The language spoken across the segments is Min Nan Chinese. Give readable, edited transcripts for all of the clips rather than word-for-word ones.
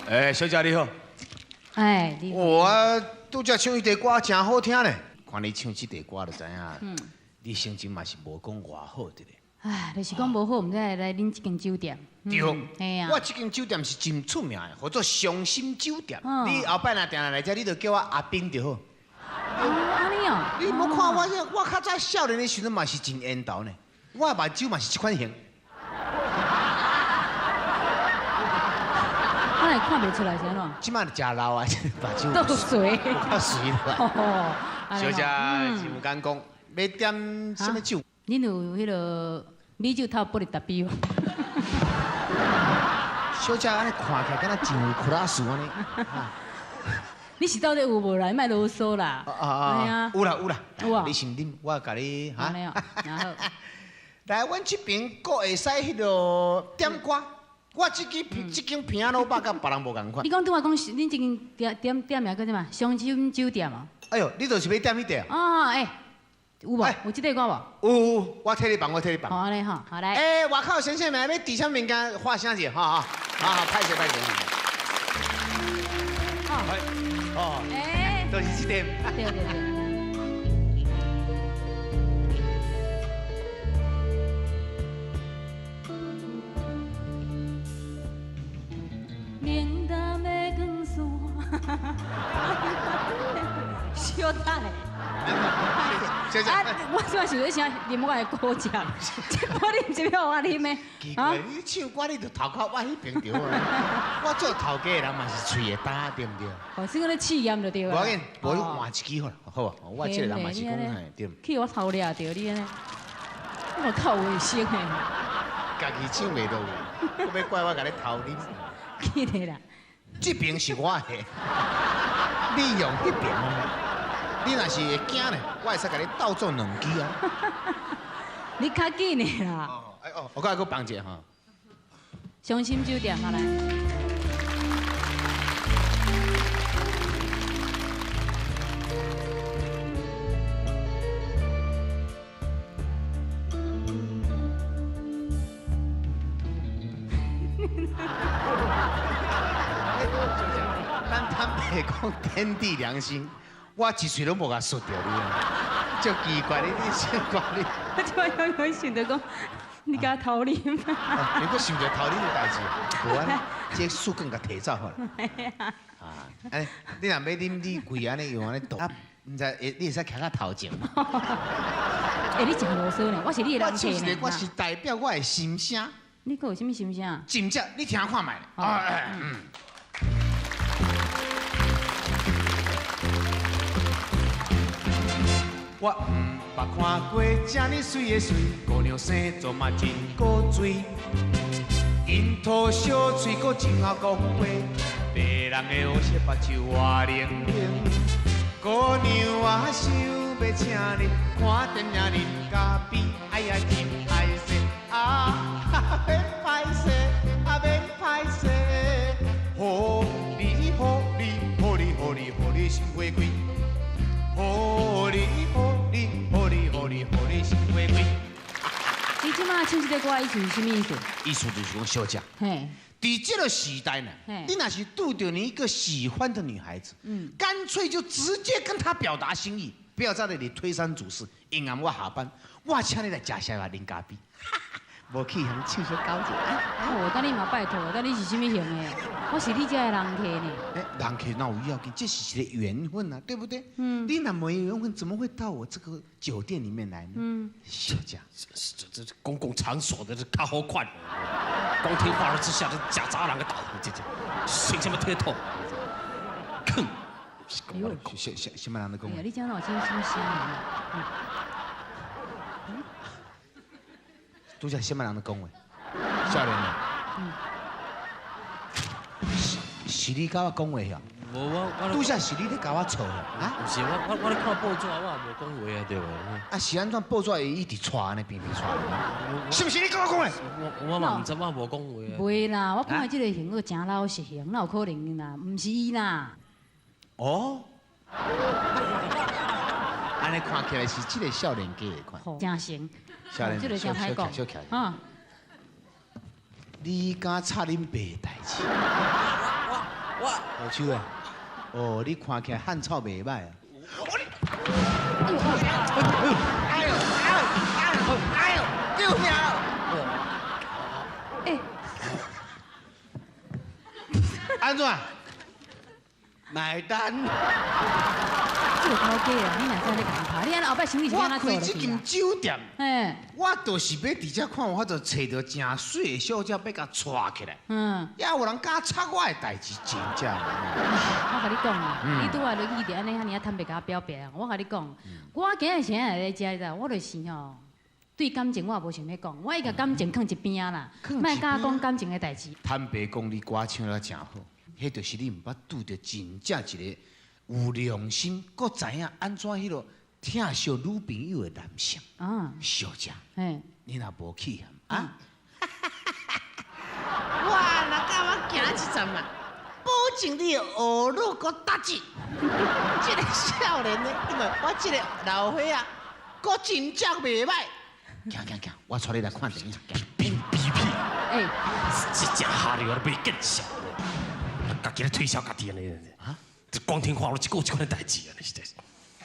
哎，小姐你好。哎，你好。我拄才唱彼块歌真好听咧，看你唱這塊歌就知影。你心情嘛是無講偌好的咧。唉，就是講無好，毋知來恁這間酒店。對。嘿啊。我這間酒店是真出名的，號做傷心酒店。你後擺若定來這，你就叫我阿斌就好。哦，按呢哦。你無看我這，我較早少年的時陣嘛是真緣投呢，我目睭嘛是這款型。我來看袂出來是按怎？這馬誠老啊，目睭。倒垂。較垂啦。小姐，真有敢講，欲點啥物酒？恁有彼个米酒頭玻璃特比無？小姐按呢看起來敢若真有 class 按呢。你是到底有無啦？你莫囉嗦啦。啊，有啦有啦。有啊。你先啉，我共你哈。然後。來，阮這邊閣會使彼个點歌。我這支這間平老闆佮別人無仝款。你講拄仔講，恁這間店店店名叫啥物？傷心酒店哦。哎呦，你就是欲點彼塊啊？啊，欸，有無？有這塊歌無？有有，我替你放，我替你放。好，按呢吼，好來。欸，外口先生們，欲點啥物件，喊聲者，哈哈，好好，歹勢歹勢。好。哦。欸。就是這點。對對對。明淡的光线，小等下。小姐，啊，我怎想欲啥啉我的果汁？這玻璃毋是欲予我啉的。奇怪，你唱歌你就頭殼我彼邊著啊。我做頭家的人嘛是喙會焦，對毋對？哦，是講咧試驗就對啦。無要緊，無你換一支好啦，好無？我這個人嘛是講嘿，對。去我頭掠著你按呢，你嘛較有衛生的。家己唱袂落去，閣欲怪我共你偷啉？記得啦。這邊是我的，你用彼邊。你若是會驚咧，我會使共你鬥做兩支啊！你較緊的啦。哦，哎哦，我閣閣放一下吼。傷心酒店，好來。咱坦白講，天地良心。我一喙攏無共說著你啊，足奇怪你，你唱歌你。我這擺勇勇想著講，你共偷啉。你閣想著偷啉的代誌？無按呢，這試管共提走好啦。啊，按呢，你若欲啉，你規按呢用按呢倒，毋知會你會使徛較頭前無？欸，你真囉嗦呢，我是你的人客呢。我是代表我的心聲。你閣有啥物心聲？真正，你聽看覓。嗯。我毋捌看過這呢媠的媠，姑娘生做嘛真古錐，櫻桃小喙閣真姣講話，白人的烏色目睭活靈靈。姑娘我想欲請你看電影啉咖啡，哎呀真歹勢啊，免歹勢啊免歹勢，予你予你予你予你予你心花開。予你予你予你予你予你心花開。你這馬唱這个歌意思是啥物意思？意思就是講，小姐，嘿，佇這个時代呢，你若是拄著你一個喜歡的女孩子，乾脆就直接跟她表達心意，不要在那裡推三阻四。隱瞞我下班，我請你來食宵夜、啉咖啡，無去嫌唱小狗者。哦，等你嘛拜託，等你是啥物型的？我是你這的人客呢。欸，人客哪有要緊？這是一個緣分啊，對不對？你若沒緣分，怎麼會到我這個酒店裡面來呢？小姐，這這公共場所的這較好款，光天化日之下，這假雜人個打，這這，穿啥物體統？哼！什什什麼人咧講？哎呀，你這哪有真心聲啊？拄才什麼人咧講話？少年的，是你共我講話遐？無我拄才是你咧共我吵啊？毋是，我咧看報紙，我也無講話啊，對無？啊，是按怎報紙會一直掣按呢，邊邊掣？是毋是你共我講的？我嘛毋知，我無講話啊。袂啦，我看這个型閣誠老實型，哪有可能啦？毋是伊啦。哦。按呢看起來是這个少年家的款。誠型。少年，這个誠歹講。小起來。你敢插恁爸的代誌？我我老手啊，哦，你看起來漢草袂歹啊。哎呦哎呦哎呦！救命！哎，按怎？買單。這個頭家啊，你若真咧共拍，你按呢後擺生意是我按怎做開這間酒店，我就是欲佇遮看有法度揣著誠媠的小姐，欲共娶起來。也有人敢插我的代誌，真正。我共你講啊，你拄仔落去著按呢遐爾仔坦白共我表白啊！我共你講，我今日是按來咧遮，你知？我就是吼，對感情我也無想欲講，我會共感情囥一邊仔啦，莫佮我講感情的代誌。坦白講，你歌唱得誠好，彼就是你毋捌拄著真正一個有良心，閣知影按怎彼落疼惜女朋友的男性。小姐，你若無去啊？我若佮我行一站啊，保證你會學腦閣打折。這个少年的，因為我這个老歲仔，閣真正袂歹。行行行，我帶你來看電影。變比屁！哎，這真下流啊，袂見笑的，家己咧推銷家己按呢？啊，這光天化日，這個有這款的代誌啊，實在是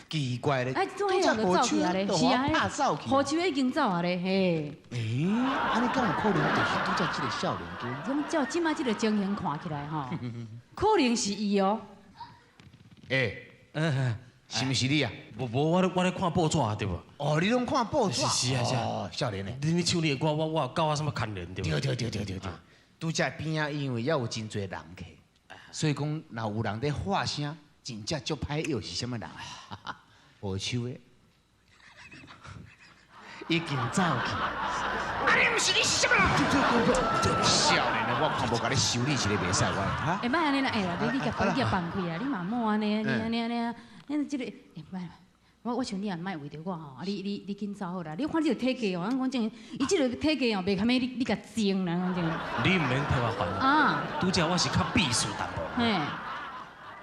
奇怪咧。哎，做彼個就走去啊咧，是啊，何秋已經走啊咧，嘿。欸，按呢敢有可能就是拄才這个少年家？咁照這擺這个情形看起來吼，可能是伊哦。欸，是毋是你啊？無無，我咧看報紙啊，對無？哦，你攏看報紙？是啊是啊。哦，少年的。你唱你的歌，我有佮我啥物牽連對無？對對對對對對。拄才邊仔因為猶有真濟人客，所以講若有人佇喊聲，真正足歹約是啥物人？無手的，已經走去。啊！你毋是你是啥物人？少年的，我看無共你修理一个袂使我哈。欸，莫按呢啦，欸，你你共放開啊！你嘛莫按呢，你按呢按呢，你這个欸，莫，我想你也莫為著我吼，啊你你你緊走好啦。你看這个體格哦，咱講真，伊這个體格哦，袂堪欲你你共爭啦，講真。你毋免替我煩惱。啊。拄才我是較避暑淡薄。嘿。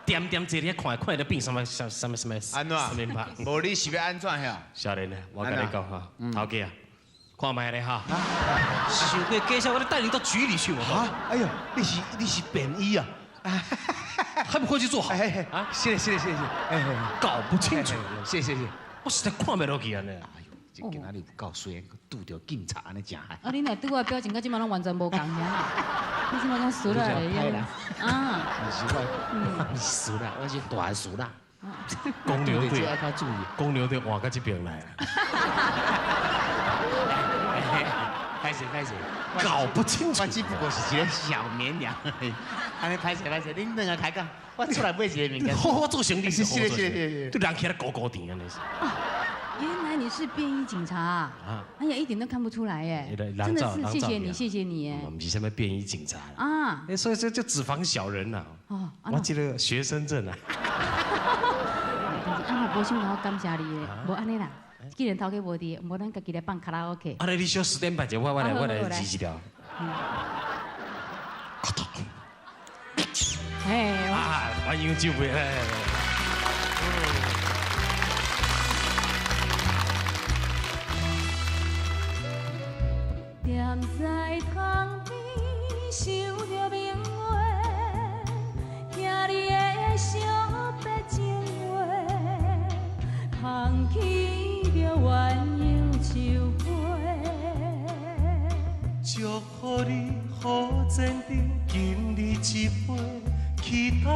點點坐咧看，看伊咧變啥物啥啥物啥物。按怎？無你是欲按怎遐？少年的，我共你講哈，頭家啊，看覓咧哈。想過介紹我帶你到局裡去，我講。哎呦，你是便衣啊？還不快去坐好？啊，謝謝謝謝謝謝。搞不清楚。謝謝謝。我實在看袂落去按呢。哎呦，這今仔日有夠衰，拄著警察按呢誠害。啊，你若拄仔表情佮這擺攏完全無仝爾啦。你這擺講輸啦？啊。毋是我，毋是輸啦，我是大輸啦。公牛隊，公牛隊換到這邊來。歹勢歹勢，搞不清楚。我只不過是一個小綿羊。按呢歹勢歹勢，恁兩个開講，我出來買一个物件。好，我做生意是是是是，對人起來高高甜按呢是。原來你是便衣警察啊！哎呀，一點都看不出來耶！真的是謝謝你，謝謝你耶！我們是啥物便衣警察啊？所以這就只防小人啦。哦，我這个學生證啊。啊，無想到我感謝你的，無按呢啦。既然頭家無佇，無咱家己來放卡拉 OK。啊，你小時間半者，我來試一條。哎，啊，歡迎酒杯。踮在窗邊想著明月，聽你的惜別情話，空起著鴛鴦樹皮。祝福你好前程，敬你一杯，期待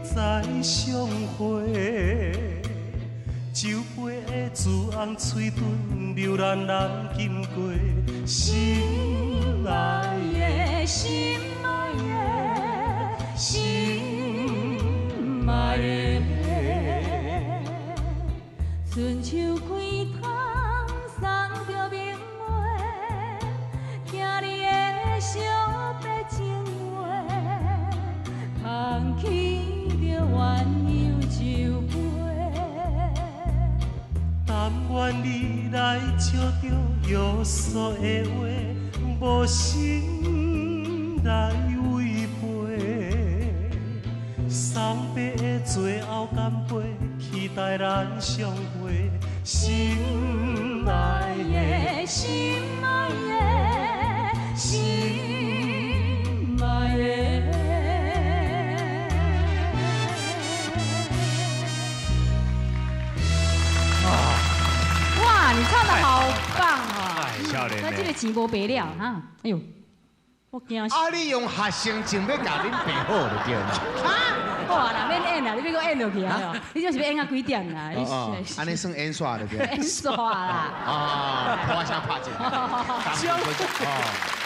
再相會。酒杯的珠紅喙唇，留咱人经过，心爱的，心爱的，心爱的，春秋开窗送著明月，听你的惜别情话，空起著鸳鸯酒杯。但愿你来笑著约束的话，无心来违背。送别的最後乾杯，期待咱相會。心愛的，心愛的，心愛的。你唱得好棒哦！少年那這個錢無白了哈！哎呦，我驚死！啊，你用學生證欲共恁爸好就對啦。好啊啦，免演啦，你欲閣演落去啊？你這是欲演到幾點啦？哦，按呢算演煞就對。演煞啦！啊，我先拍一下。哦。